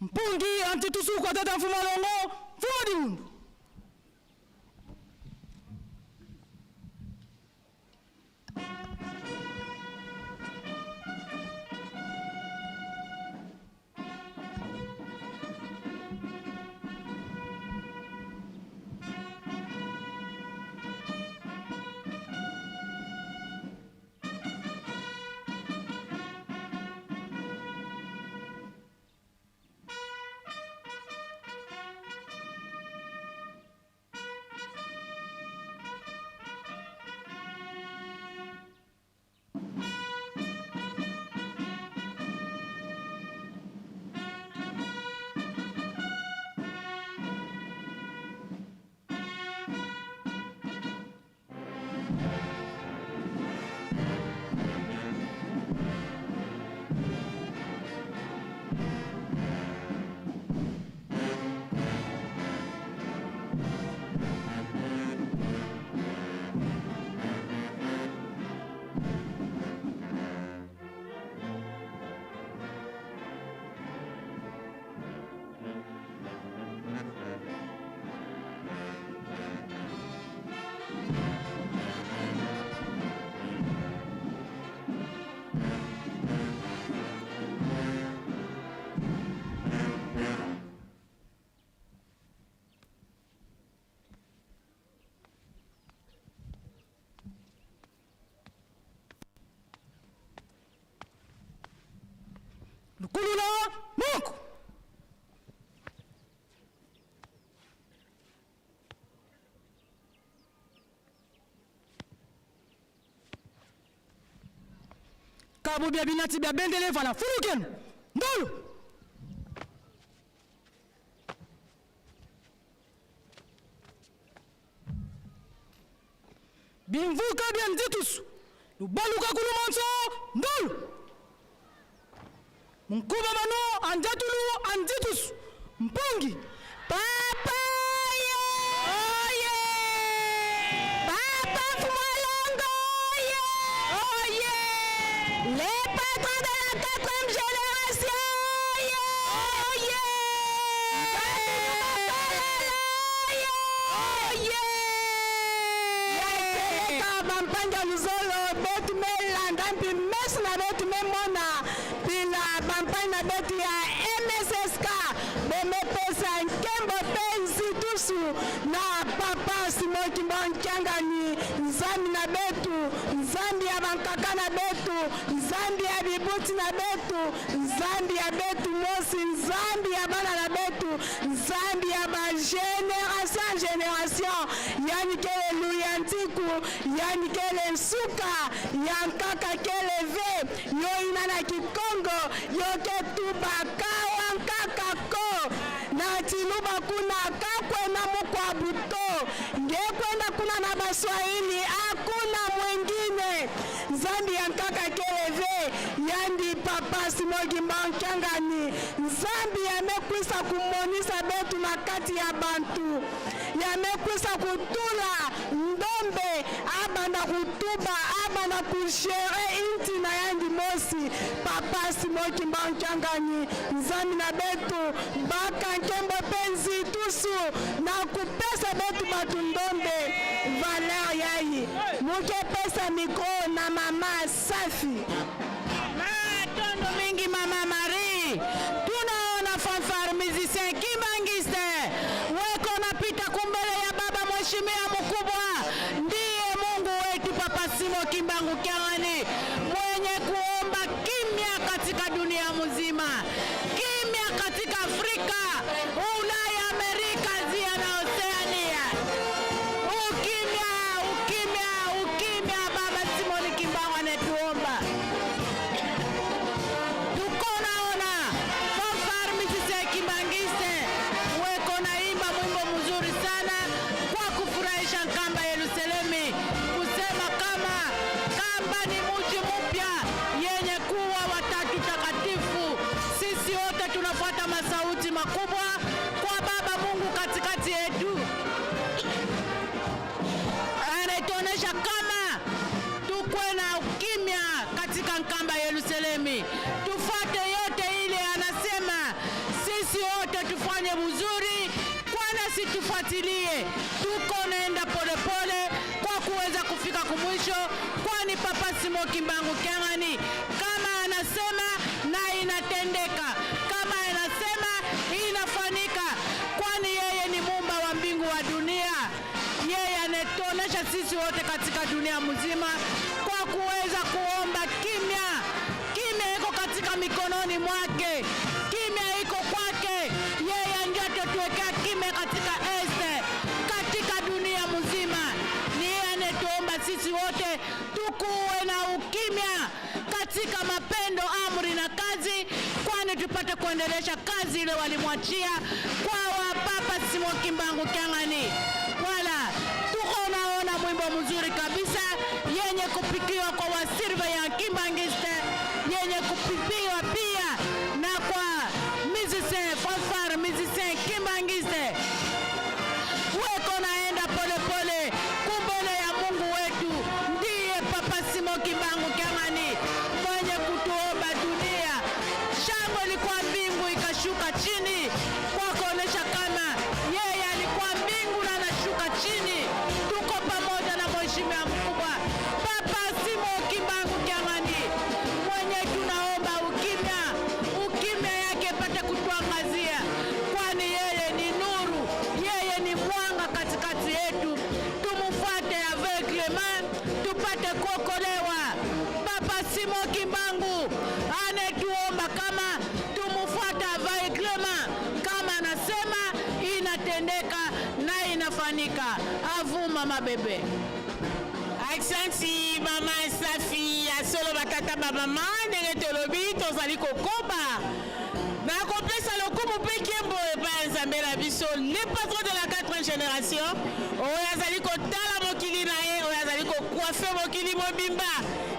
Mpungi antitusu kwa tata Mfuma Longo, Mfuma Dibundu. Lukulula Mungu. Kabu bya binati bya bendele vala fulukenu ndulu. Bimvuka bya nzitusu lubaluka kulumanso ndulu. Nkuba manu anjatulu anzitusu mpungi. Papa ye! Oye! Papa Mfumalongo ye! Oye! Les patrons de la quatrième génération ye! Oye! Oye! Yakeleka bampanja luzolo betu melanda mpi meso na betu memona pila bampani na betu ya MSSK bomepesa nkembo mpe nzitusu na papa Simon Kimbangu Kiangani, Nzambi na betu, Nzambi ya bankaka na betu, Nzambi ya bibuti na betu, Nzambi ya betu mosi, Nzambi ya bana na betu, Nzambi ya ba generation en generation, yani kele luya ntiku, yani kele nsuka ya nkaka kele ve yo ina na kikongo yo ke tuba kawa nkaka ko na tshiluba kuna kakwena mukwabu to ngekwenda kuna na baswahili akuna mwingine Nzambi ya nkaka kele ve yandi papa Simon Kimbangu Kiangani Nzambi yamekwisa kumonisa betu na kati ya bantu yamekwisa kutula ndombe abanda kutuba abanda kugere inti na yandi mosi papa Simon Kimbangu Kiangani Nzambi na betu baka nkembo pe nzitusu na kupesa betu batu ndombe valeur yayi muke pesa micro na mama Safi. Matondo mingi mama Marie, tunaona fanfare musicien kimbangiste weko napita kumbele ya baba mheshimiwa mkubwa, ndiye Mungu wetu Papa Simo Kimbangu Kiangani mwenye kuomba kimya katika dunia mzima, kimya katika Afrika, Ulaya, Amerika, Asia na Oceania. Ukimya, ukimya, ukimya, Baba Simoni Kimbangu anetuomba. Tuko naona fanfare musicien kimbangiste weko naimba mwimbo mzuri sana kwa kufurahisha Nkamba Yerusalemi, kusema kama Nkamba ni mji mpya yenye kuwa watatu takatifu. Sisi wote tunafuata masauti makubwa kwa Baba Mungu katikati yetu, anatuonesha kama tukwe na ukimya katika Nkamba Yerusalemi, tufuate yote ile anasema. Sisi Tufanye vizuri, kwana situfuatilie, tuko naenda polepole kwa kuweza kufika kumwisho, kwani Papa Simon Kimbangu Kiangani kama anasema na inatendeka, kama anasema inafanyika, kwani yeye ni muumba wa mbingu wa dunia. Yeye anatuonesha sisi wote katika dunia mzima kwa kuweza kuomba kimya. Kimya iko katika mikononi mwake, kimya iko kwake. Yeye ndiye atatuwekea kimya katika este, katika dunia mzima. Ni yeye anayetuomba sisi wote tukuwe na ukimya katika mapendo, amri na kazi, kwani tupate kuendelesha kazi ile walimwachia kwa wa Papa Simon Kimbangu Kiangani. Wala tuko naona mwimbo mzuri kabisa yenye kupikiwa kwa wasirva ya Kimbangiste, yenye kupikiwa pia na kwa musicien fanfare musicien Kimbangiste. Weko naenda polepole kumbele ya Mungu wetu, ndiye Papa Simon Kimbangu Kiangani mwenye kutuomba dunia. Shangwe ilikuwa mbingu ikashuka chini kwa kuonesha kama yeye alikuwa mbingu na anashuka chini. Tuko pamoja na mheshimiwa mkubwa Papa Simon Kimbangu Kiangani mwenye tunaomba ukimya, ukimya yake ipate kutuangazia, kwani yeye ni nuru, yeye ni mwanga katikati yetu. Tumfuate aveuglement tupate kuokolewa. Papa Simon Kimbangu anetuomba kama tumfuate aveuglement, kama anasema inatendeka na inafanyika. Avuma mabebe. Aksanti mama Safi ya solo, batata bamama, ndenge tolobi tozali kokoba nakopesa lokumu mpe nkembo epai ya Nzambe na biso, le patron de la 4e génération, oyo azali kotala mokili na ye, oyo azali kocoiffer mokili mobimba.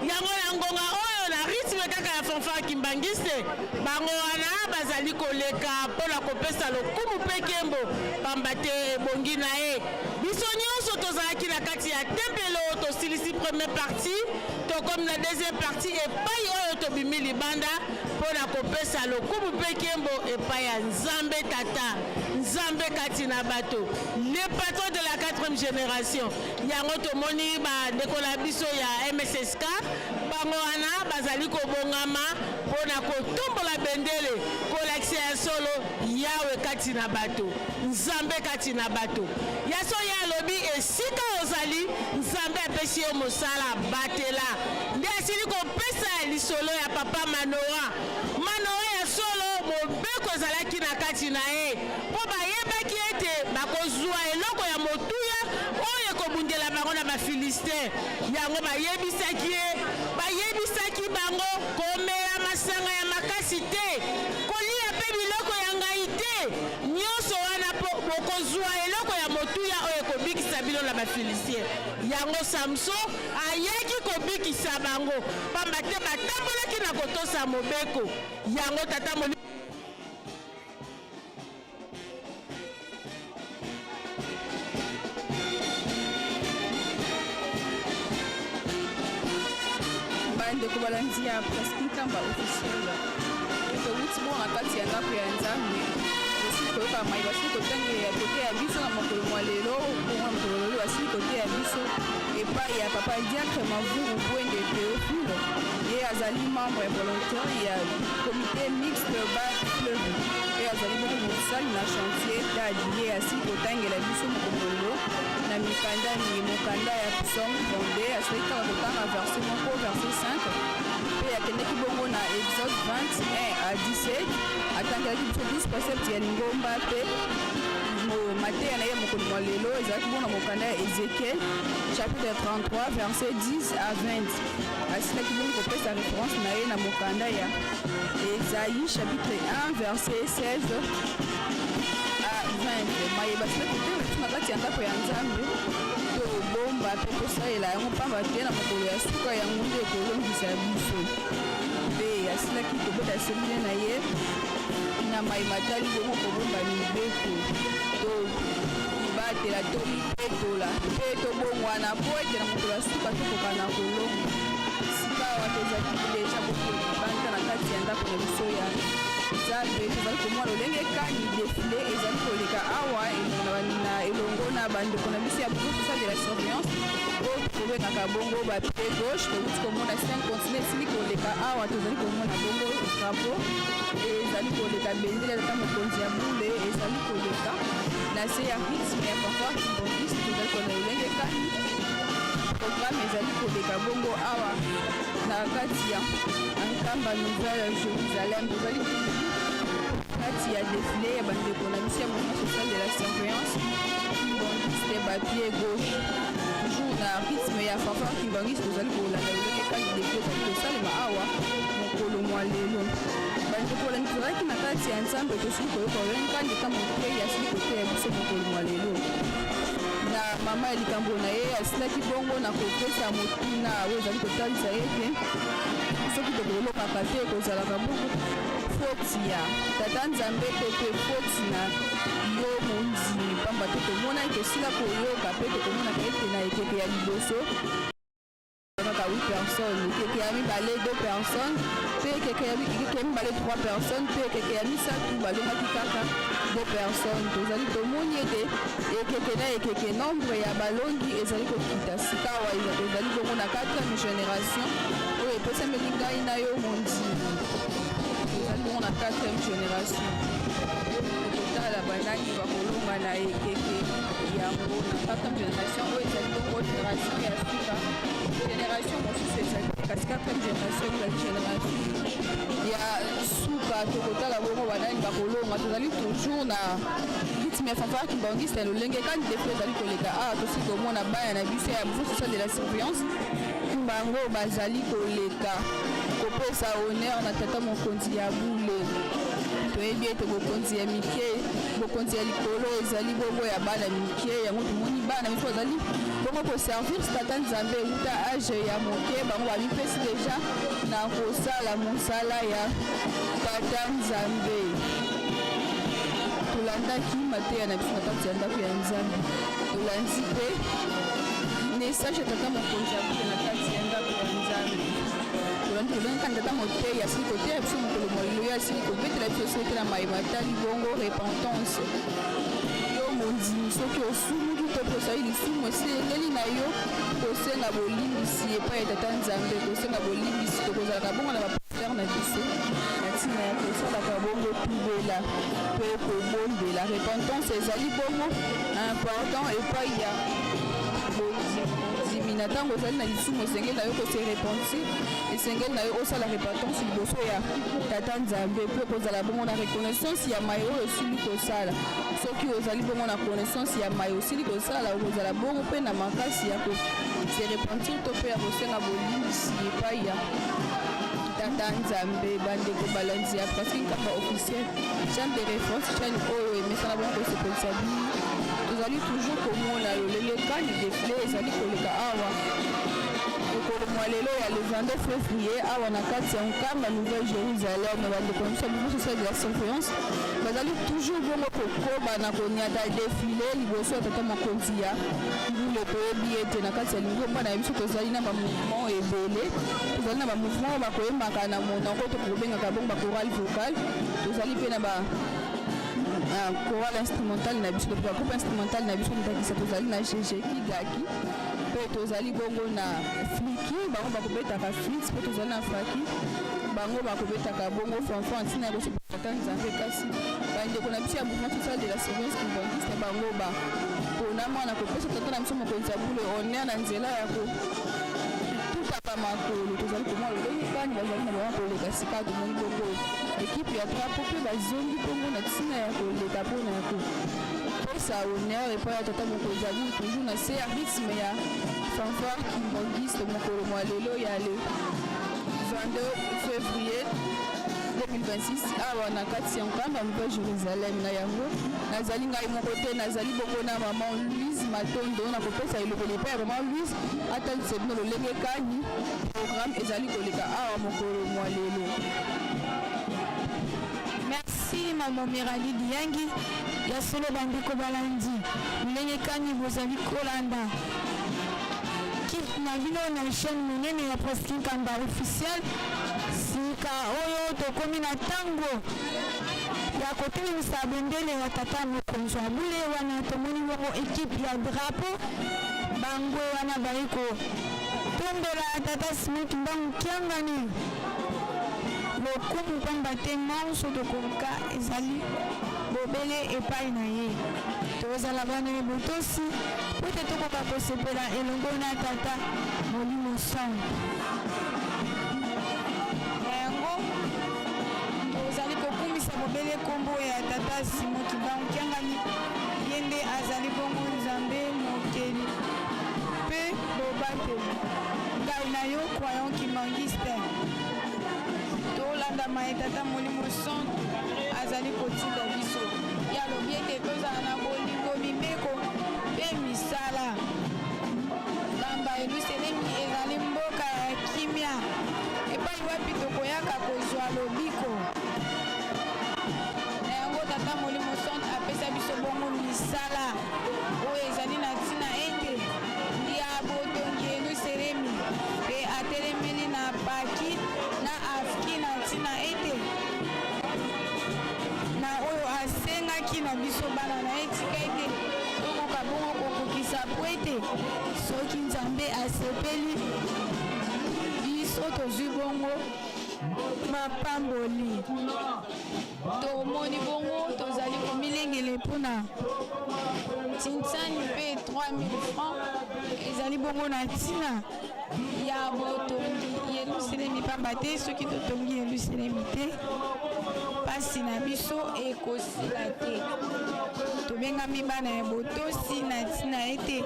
Yango na ngonga oyo, na rythme kaka ya fanfare kimbangiste, bango wana bazali koleka mpona kopesa lokumu mpe nkembo, pamba te ebongi na ye. Biso nyonso tozalaki na kati ya tempelo, tosilisi première partie, tokomi na deuxième partie epai oyo tobimi libanda mpona kopesa lokumu mpe nkembo epai ya Nzambe Tata, Nzambe kati na bato, le patron de la quatrième génération. Yango tomoni bandeko na biso ya MSSK, bango wana bazali kobongama mpona kotombola bendele, kolakisa ya solo Yawe kati na bato, Nzambe kati na bato. Ya so ye alobi, esika ozali, Nzambe apesi yo mosala, batela. Nde asili kopesa lisolo ya papa Manoa. Manoa ya solo, mobeko ezalaki na kati na ye, mpo bayebaki ete bakozwa eloko ya motuya oyo ekobundela bango na Bafilistin. Yango bayebisaki ye, bayebisaki bango komela masanga ya makasi te, kolia mpe biloko ya ngai te, nyonso wana mpo bokozwa eloko ya motuya oyo ekobikisa bino na Bafilistin. Yango Samson ayaki kobikisa bango, pamba te batambolaki na kotosa mobeko. Yango tata moli Bandeko balandi ya Presque Nkamba Officiel, towuti bongo na kati ya ndako ya Nzambe. Tosili koyoka mai basili kotangela koteya biso na mokolo mwa lelo. Bongo na mokolo lelo basili koteya biso epai ya papa diacre Mavuru Bwende Théophile. Ye azali membre volontaire ya comité mixte ba fleuve mpe azali bongo mosali na chantier Tadi. Ye asili kotangela biso mokolo lelo na mikanda mingi, mokanda ya Psaume 22, asilaki kaka kotanga verset moko, verset 5, mpe akendaki bongo na Exode 21 à 17, atangelaki biso 12 précepte ya lingomba. Mpe mateya na ye mokolo mwa lelo ezalaki bongo na mokanda ya Ézéchiel chapitre 33 verset 10 à 20. Asilaki bongo kopesa référence na ye na mokanda ya Esaïe chapitre 1 verset 16 à 20. Mayeba asilaki kotanga biso na kati ya ndako ya Nzambe, tobomba mpe tosalela yango, pamba te na mokolo ya suka yango nde ekolongisa biso. Mpe asilaki kobeta semine na ye na mai matali bongo kobomba mibeko, to batela, to mipetola mpe tobongwana, mpo ete na mokolo ya suka tokoka na kolonga. Sika awa tozali déjà bokolo libanda na kati ya ndako na biso ya Nzambe. Tozali komona lolenge kani defile ezali koleka awa na elongo na bandeko na biso ya mouvement social de la surveillance oyo tobengaka bongo ba pied gauche. Tokuti komona 5 continent esili koleka awa. Tozali komona bongo drapeau ezali koleka, bendele ya tata mokonzi ya bule ezali koleka na se ya rythme ya fanfare kimbanguiste. Tozali kolanda lolenge kani programme ezali koleka bongo awa na kati ya Nkamba Nouvelle Jérusalem. Tozali kati ya défilé ya bandeko na biso ya mouvement social de la surveillance kimbanguiste, bapied gauche, toujours na rythme ya fanfare kimbanguiste. Tozali kolanda lolenge kani défilé ezali kosalema awa mokolo mwa lelo. Bandeko balandi, tozalaki na kati ya Nzambe, tosili koyoka lolenge kani tata motei asili koteya biso mokolo mwa lelo. Na mama ya likambo na ye, asilaki bongo na kopesa motuna oyo ezali kotalisa ete soki tokolokaka te, ekozalaka bongo foti ya tata Nzambe to mpe foti na yo mondimi, pamba te tomonaki, tosila koyoka mpe tokomonaka ete na ekeke ya liboso kaka 8 personnes, ekeke ya mibale 2 personnes, mpe ekeke ya mibale 3 personnes, mpe ekeke ya misato balongaki kaka 2 personnes. Tozali tomoni ete ekeke na ekeke nombre ya balongi ezali kokita. Sikawa tozali bongo na 4e génération oyo epesameli ngai na yo mondimi. Tozali bongo na 4e génération. Tokotala banani bakolonga na ekeke yango na 4e génération oyo ezali bongo génération ya suka. Génération mosusu ezali te, kasi 4e génération ezali génération ya suka. Tokotala bongo banani bakolonga. Tozali toujours na rythme ya fanfare kimbanguiste ya lolenge kani défilé ezali koleka awa. Tosi komona bana na biso ya mouvement social de la surveillance, bango bazali koleka kopesa honneur na tata mokonzi ya bule. Toyebi ete bokonzi ya mike, bokonzi ya likolo ezali bongo ya bana mike. Yango tomoni bana biso bazali bongo koservir tata Nzambe euta âge ya moke. Bango bamipesi déjà na kosala mosala ya tata Nzambe. Tolandaki mateya na biso na kati ya ndako ya Nzambe, tolandi mpe message ya tata mokonzi ya bule na kati ya ndako ya Nzambe. Tolandi tolandi tata motei asili koteya biso mokolo molelo. Ye asili kobetela biso sete na mayeba tali bongo repentance. Yo mondimi, soki osumuki to mpe osali lisumu, esengeli na yo kosenga bolimbisi epai ya tata Nzambe, kosenga bolimbisi. Tokozalaka bongo na bapasteur na biso na ntina ya kosalaka bongo tubela mpe kobondela. Repentance ezali bongo important epai ya mondimi. Na ntango ozali na lisumu, esengeli na yo kose repentir, esengeli na yo osala repentance liboso ya tata Nzambe mpe kozala bongo na reconnaissance ya maye oyo osili kosala. Soki ozali bongo na connaissance ya maye osili kosala, okozala bongo mpe na makasi ya kose repentir to mpe ya kosenga bolimbisi epai ya tata Nzambe. Bandeko balandi ya Praski Nkamba officiel, chaîne de référence, chaîne oyo emesana bongo kosepelisa bino, tozali toujours komona lolenge kani défilé ezali koleka awa mokolo mwa lelo ya le 22 février awa na kati ya Nkamba Nouvelle Jérusalem. Bandeko na biso ya mouvement social de la surveillance bazali toujours bongo kokoba na koniata défilé liboso ya tata mokonzi ya mbule. Toyebi ete na kati ya lingomba na biso tozali na bamouvement ebele. Tozali na bamouvement oyo bakoyembaka na monoko, tokobengaka bongo bachorale vocal. Tozali mpe na ba chorale instrumental na biso, bagroupe instrumental na biso. Ndakisa, tozali na GG Kigaki, mpe tozali bongo na Fliki, bango bakobetaka flûte, mpe tozali na Faki, bango bakobetaka bongo fanfare ntina ya kosepelaka Nzambe. Kasi bandeko na biso ya mouvement social de la surveillance kimbanguiste, bango bapona mwana kopesa tata na biso mokonzi ya bule honneur na nzela ya kotutaka makolo. Tozali komona lolenge kani bazali na bango koleka. Sika tomoni bongo équipe ya drapeau mpe bazongi bongo na ntina ya koleka mpona ya kopesa honneur epai ya tata mokonzi ya bule, toujours na se ya rythme ya fanfare kimbanguiste mokolo mwa lelo ya le 22 février 2026 awa na kati ya Nkamba mpe Jérusalem. Na yango nazali ngai moko te, nazali bongo na mama Louise Matondo. Na kopesa elokoli epai ya mama Louise atalisa bino lolenge kani programme ezali koleka awa mokolo mwa lelo. Merci, mama Mirali Diangi. Ya solo, bandeko balandi, ndenge kani bozali kolanda culte na bino na chaîne monene ya Preskin Kamba officiel. Sika Sika oyo tokomi na ntango ya kotelemisa bendele ya tata mokonzi ya bule. Wana tomoni bongo ekipe ya drapeau, bango wana bayi kotombola tata Simon Kimbangu Kiangani lokumu, pamba te manso tokoluka ezali bobele epai na ye. Tozala bana ya botosi po ete tokoka kosepela elongo na Tata Molimo Santu. Na yango, tozali kokumisa bobele nkombo ya Tata Simon Kimbangu Kiangani, ye nde azali bongo Nzambe Mokeli mpe Mobateli. Ngai na yo croyant kimbanguiste, tolanda maye Tata Molimo Santu azali kotinda biso. Ye alobi ete tozala na bolingo, mibeko mpe misala. Nkamba Yelusalemi ezali mboka ya kimia epai wapi tokoyaka kozwa lobiko. Na yango, Tata Molimo Santu apesa biso bongo misala oyo ezali na ntina ete ya botongi Yelusalemi, mpe atelemeli na Paki na Afki na ntina ete na oyo asengaki na biso bana na ye, tika ete tokoka bongo kokokisa, po ete soki Nzambe asepeli biso, tozwi bongo mapamboli. Tomoni bongo tozali komilengele mpona tinsani mpe 3000 francs ezali bongo na ntina ya botongi Yelusalemi, pamba te soki totongi Yelusalemi te, mpasi na biso ekosila te. Tobengami bana ya botosi na ntina ete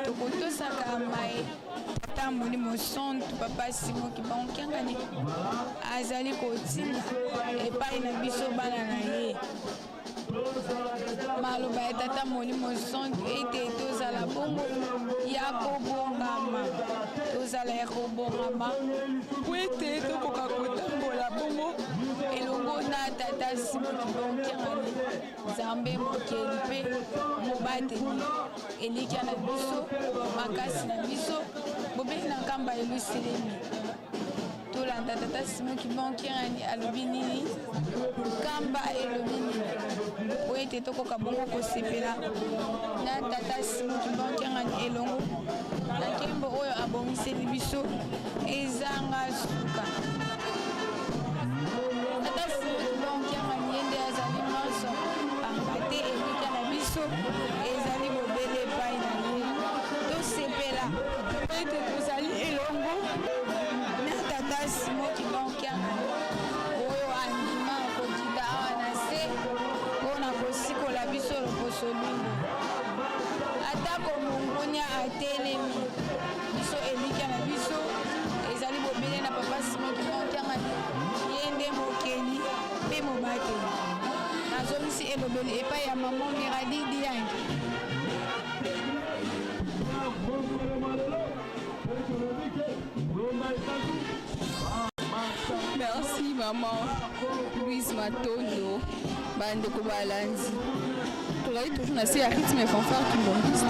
tokotosaka maye Tata Molimo Santu, Papa Simon Kimbangu Kiangani, azali kotinda epai na biso bana na ye. Maloba ya Tata Molimo Santu ete tozala bongo ya kobongama, tozala ya kobongama po ete tokoka kotambola bongo elongo na Tata Simon Kimbangu Kiangani, Nzambe Mokeli mpe Mobateli, elikya na biso, makasi na biso, bobeli na Nkamba Yelusalemi. Tolanda Tata Simon Kimbangu Kiangani alobi nini, Nkamba elobi nini, po ete tokoka bongo kosepela na Tata Simon Kimbangu Kiangani elongo na nkembo oyo abongiseli biso ezanga suka. Tata Simon Kimbangu Kiangani ye nde azali manso, pamba te elikya na biso ezali bobele epai na ye. Tosepela po ete tozali elongo na Tata Simon Kimbangu Kiangani oyo andima kokita awa na se mpo na kosikola biso loposo lwindo. Atako mongunya atelemi biso, elikya na biso ezali bobele na Papa Simon Kimbangu Kiangani, ye nde Mokeli mpe Mobateli. Nazongisi elobeli epai ya Mama Miradi Diangi. Merci maman Louise Matondo. Bandeko balandi, tozali toujours na se ya rythme ya fanfare kimbanguiste.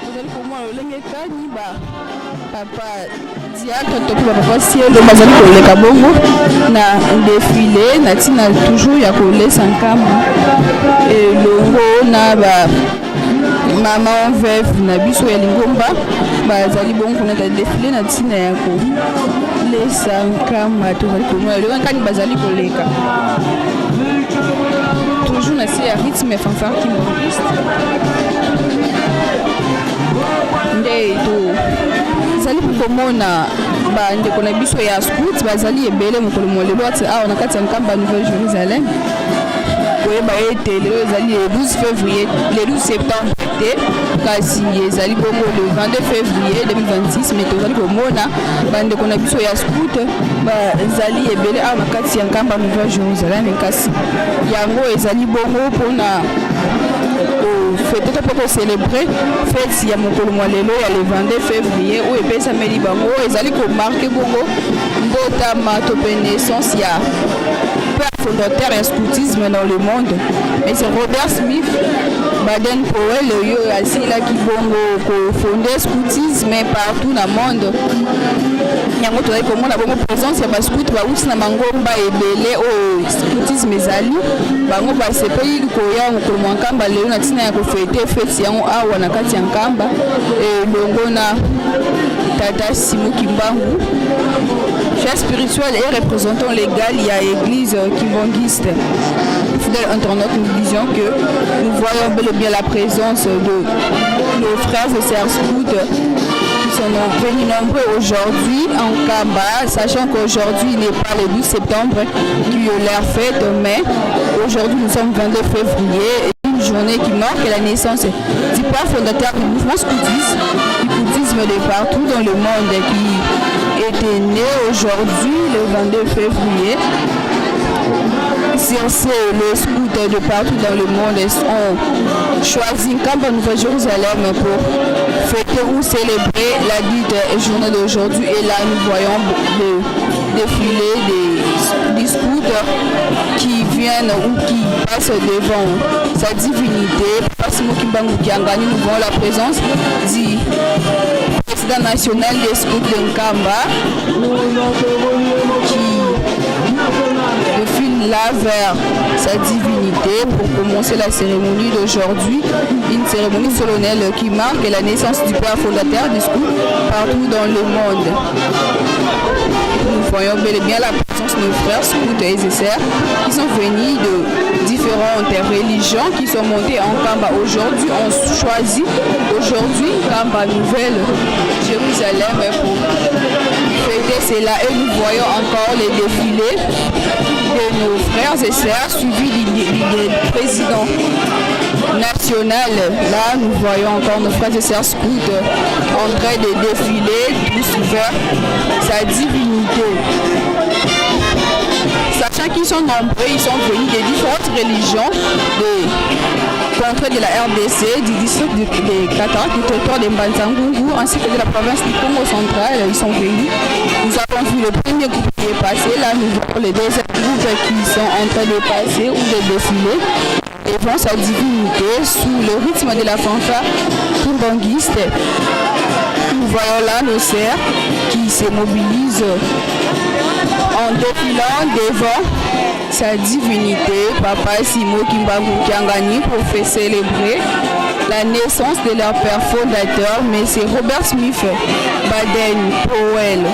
Tozali komona lolenge kani ba papa diacre to mpe bapapa sielo bazali koleka bongo na défilé na ntina toujours ya kolesa nkamba elongo na ba mama veuve na biso ya lingomba. Bazali bongo konata défilé na ntina ya kolesa nkamba. Tozali komona lolenge kani bazali koleka toujours na se ya rythme ya fanfare kimbanguiste. Nde tozali komona bandeko na biso ya scout bazali ebele mokolo molelo ati awa na kati ya Nkamba Nouvelle Jérusalem. Koyeba ete lelo ezali le 12 février, le 12 septembre te, kasi ezali bongo le 22 février 2026, mais tozali komona bandeko na biso ya scout bazali ebele awa na kati ya Nkamba Nouvelle Jérusalem. Kasi yango ezali bongo mpona kofêter to mpe kocélébrer fête ya mokolo mwa lelo ya le 22 février oyo epesameli bango, ezali komarquer bongo mbotama to mpe naissance ya père fondateur ya scoutisme dans le monde, mais c'est Robert Smith. Baden Powell oyo asilaki bongo kofonde scoutisme partout na monde. Yango tozali komona bongo présence ya bascout bauti na mangomba ebele oyo scoutisme ezali. Bango basepeli koya mokolo mwa Nkamba lelo na ntina ya kofete feti yango awa na kati ya Nkamba elongo na tata Simon Kimbangu, chef spirituel et représentant légal ya église kimbanguiste. Fidèles internautes, nous disions que nous voyons bel et bien la présence de nos frères et sœurs scouts qui sont venus nombreux aujourd'hui en Nkamba, sachant qu'aujourd'hui n'est pas le 12 septembre qui est leur fête, mais aujourd'hui nous sommes 22 février, une journée qui marque la naissance du père fondateur du mouvement scoutiste, du scoutisme de partout dans le monde, qui était né aujourd'hui le 22 février. Sur ce, les scouts de partout dans le monde ont choisi Nkamba Nouvelle-Jérusalem pour fêter ou célébrer la dite journée d'aujourd'hui. Et là, nous voyons le défilé des scouts qui viennent ou qui passent devant sa divinité. Papa Simon Kimbangu Kiangani, nous voyons la présence du président national des scouts de Nkamba qui défile là vers sa divinité pour commencer la cérémonie d'aujourd'hui, une cérémonie solennelle qui marque la naissance du père fondateur du scout partout dans le monde. Nous voyons bel et bien la présence de nos frères scouts et sœurs qui sont venus de différentes religions, qui sont montés en Nkamba aujourd'hui. On choisit aujourd'hui Nkamba Nouvelle Jérusalem pour fêter cela, et nous voyons encore les défilés de nos frères et sœurs suivis du président national. Là, nous voyons encore nos frères et sœurs scouts en train de défiler tous vers sa divinité. Sachant qu'ils sont nombreux, ils sont venus de différentes religions, des contrées de la RDC, du district de Katanga, du territoire de Mbanza-Ngungu, ainsi que de la province du Congo central. Ils sont venus. Nous avons vu le premier groupe qui est passé. Là, nous voyons le deuxième groupe qui sont en train de passer ou de défiler devant sa divinité sous le rythme de la fanfare kimbanguiste. Nous voyons là nos sœurs qui se mobilisent en défilant devant sa divinité, Papa Simon Kimbangu Kiangani, pour faire célébrer la naissance de leur père fondateur, mais c'est Robert Smith Baden Powell,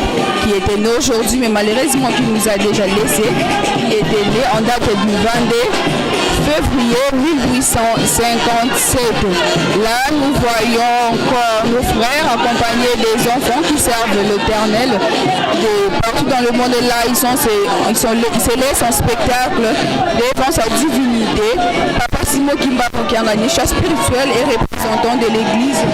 qui était né aujourd'hui, mais malheureusement qui nous a déjà laissé, qui était né en date du 22 février 1857. Là, nous voyons encore nos frères accompagnés des enfants qui servent l'Éternel de partout dans le monde. Là, ils se laissent en spectacle devant sa divinité. Papa Simon Kimbangu Kiangani, chef spirituel et représentant de l'église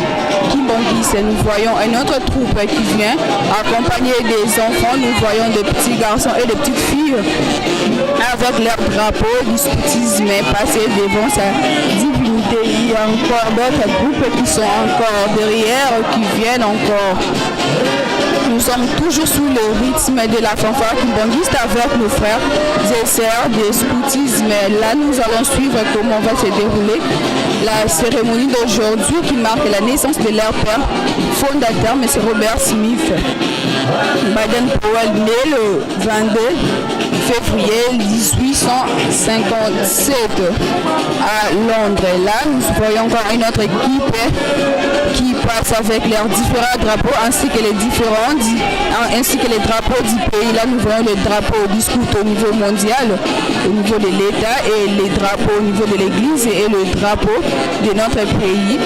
kimbanguiste. Nous voyons une autre troupe qui vient accompagner des enfants. Nous voyons des petits garçons et des petites filles avec leur drapeau du scoutisme passer devant sa divinité. Il y a encore d'autres groupes qui sont encore derrière, qui viennent encore. Nous sommes toujours sous le rythme de la fanfare kimbanguiste avec nos frères et sœurs de scoutisme. Là, nous allons suivre comment va se dérouler la cérémonie d'aujourd'hui qui marque la naissance de leur père fondateur, M. Robert Smith Baden Powell, né le 22 février 1857 à Londres. Là, nous voyons encore une autre équipe qui passe avec leurs différents drapeaux ainsi que les différents, ainsi que les drapeaux du pays. Là, nous voyons les drapeaux du scout au niveau mondial, au niveau de l'État, et les drapeaux au niveau de l'Église et le drapeau de notre pays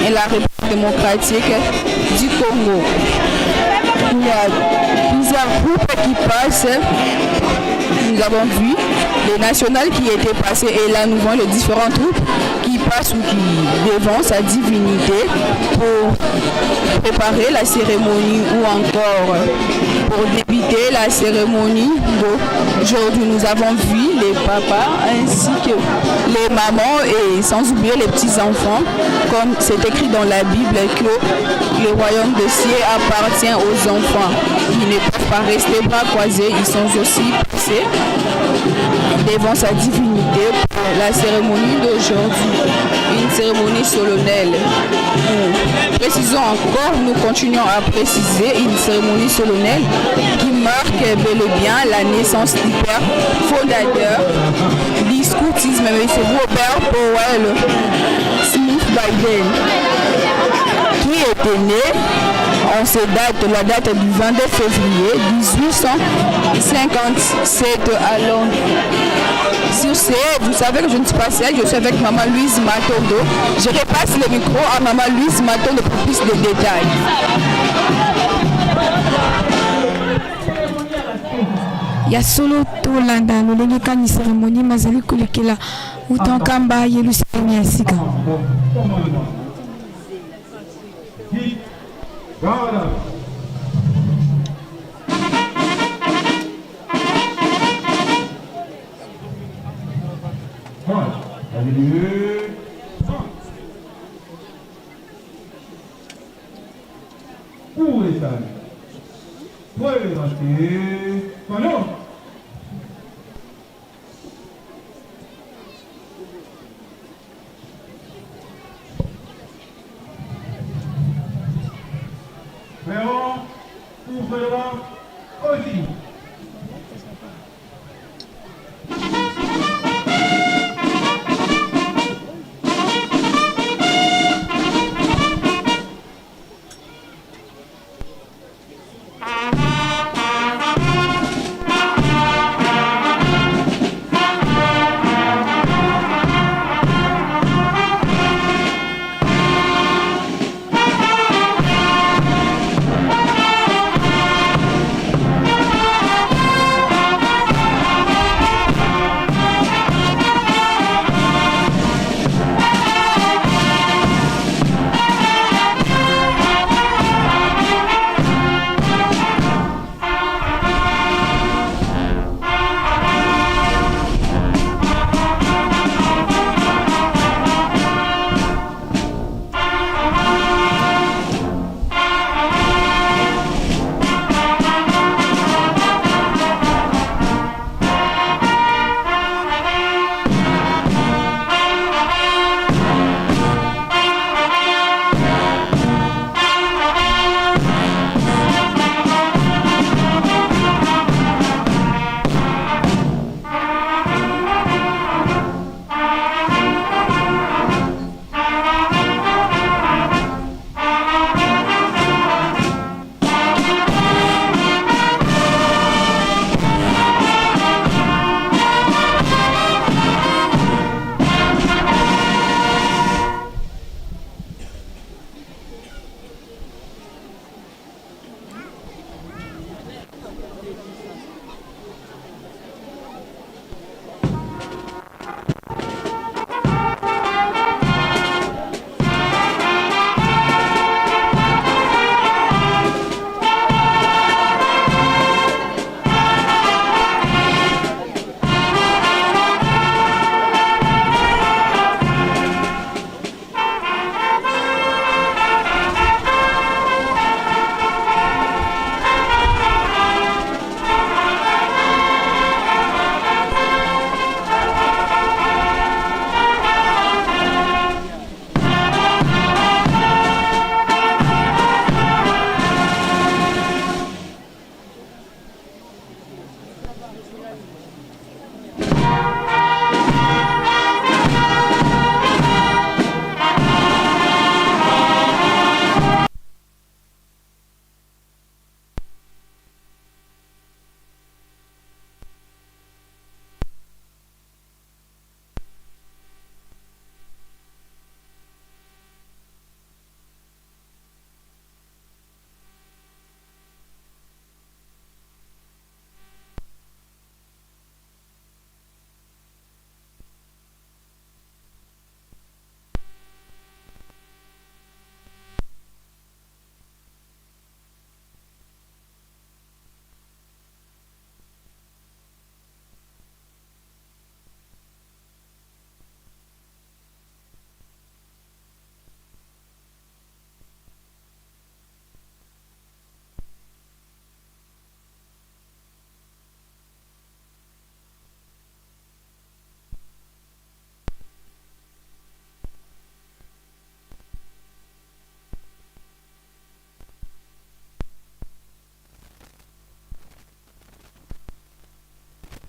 et la République démocratique du Congo. Il y a plusieurs groupes qui passent. Nous avons vu les nationales qui étaient passées et là nous voyons les différentes troupes qui passent ou qui devant sa divinité pour préparer la cérémonie ou encore pour débuter la cérémonie d'aujourd'hui. Nous avons vu les papas ainsi que les mamans et sans oublier les petits-enfants, comme c'est écrit dans la Bible que le royaume des cieux appartient aux enfants qui ne peuvent pas rester bras croisés, ils sont aussi passés devant sa divinité pour la cérémonie d'aujourd'hui, une cérémonie solennelle. Où, précisons encore, nous continuons à préciser une cérémonie solennelle qui marque bel et bien la naissance du père fondateur du scoutisme, M. Robert Powell Smith Biden, qui était né en cette date, la date du 22 février 1857 à Londres. Sur ce, vous savez que je ne suis pas seule, je suis avec Maman Louise Matondo. Je repasse le micro à Maman Louise Matondo pour plus de détails. Ya solo, tolanda lolenge kani cérémonie mazali kolekela uta Nkamba Yelusalemi ya sika.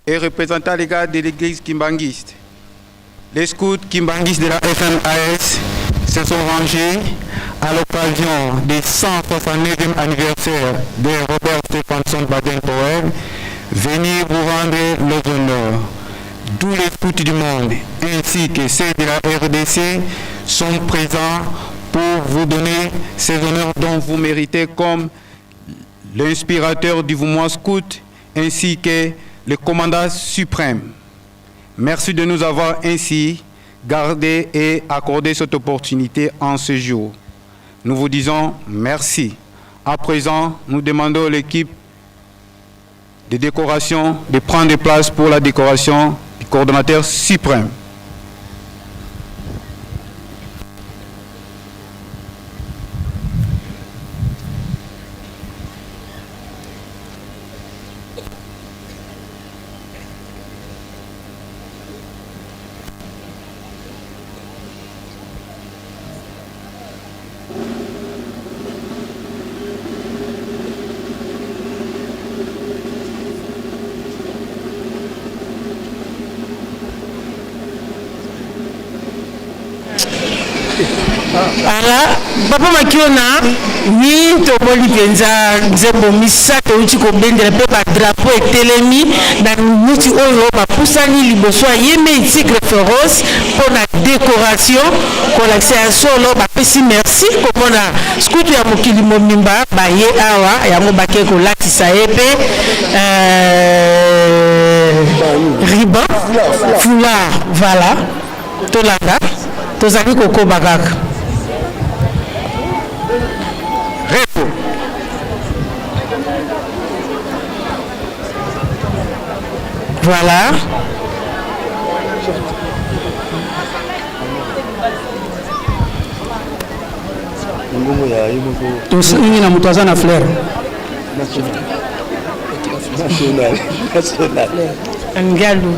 Et représentant légal de l'église kimbanguiste, les scouts kimbanguistes de la FMAS se sont rangés à l'occasion du 169e anniversaire de Robert Stephenson Baden-Powell venir vous rendre les honneurs. Tous les scouts du monde ainsi que ceux de la RDC sont présents pour vous donner ces honneurs dont vous méritez comme l'inspirateur du mouvement scout ainsi que le commandant suprême. Merci de nous avoir ainsi gardé et accordé cette opportunité en ce jour. Nous vous disons merci. À présent, nous demandons à l'équipe de décoration de prendre place pour la décoration du coordonnateur suprême. Ala papa Makiona, wi tomoni mpenza nzembo misato euti kobendela mpe badrapo etelemi na minuti oyo bapusani liboso ya yemei tigre féroce mpo na décoration kolakisa ya solo bapesi merci komona skutu ya mokili mobimba baye awa yango bake kolatisa ye mpe ruban foulard. Voilà, tolanda, tozali kokoba kaka. Repo. Voilà. Tosengi na moto aza na fleur. Ngalu.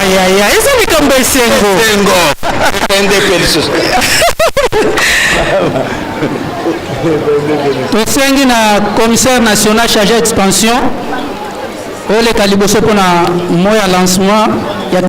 Ayaya, eza likambo esengo. Tosengi na commissaire national chargé expansion oleka liboso mpona moya lancement ya.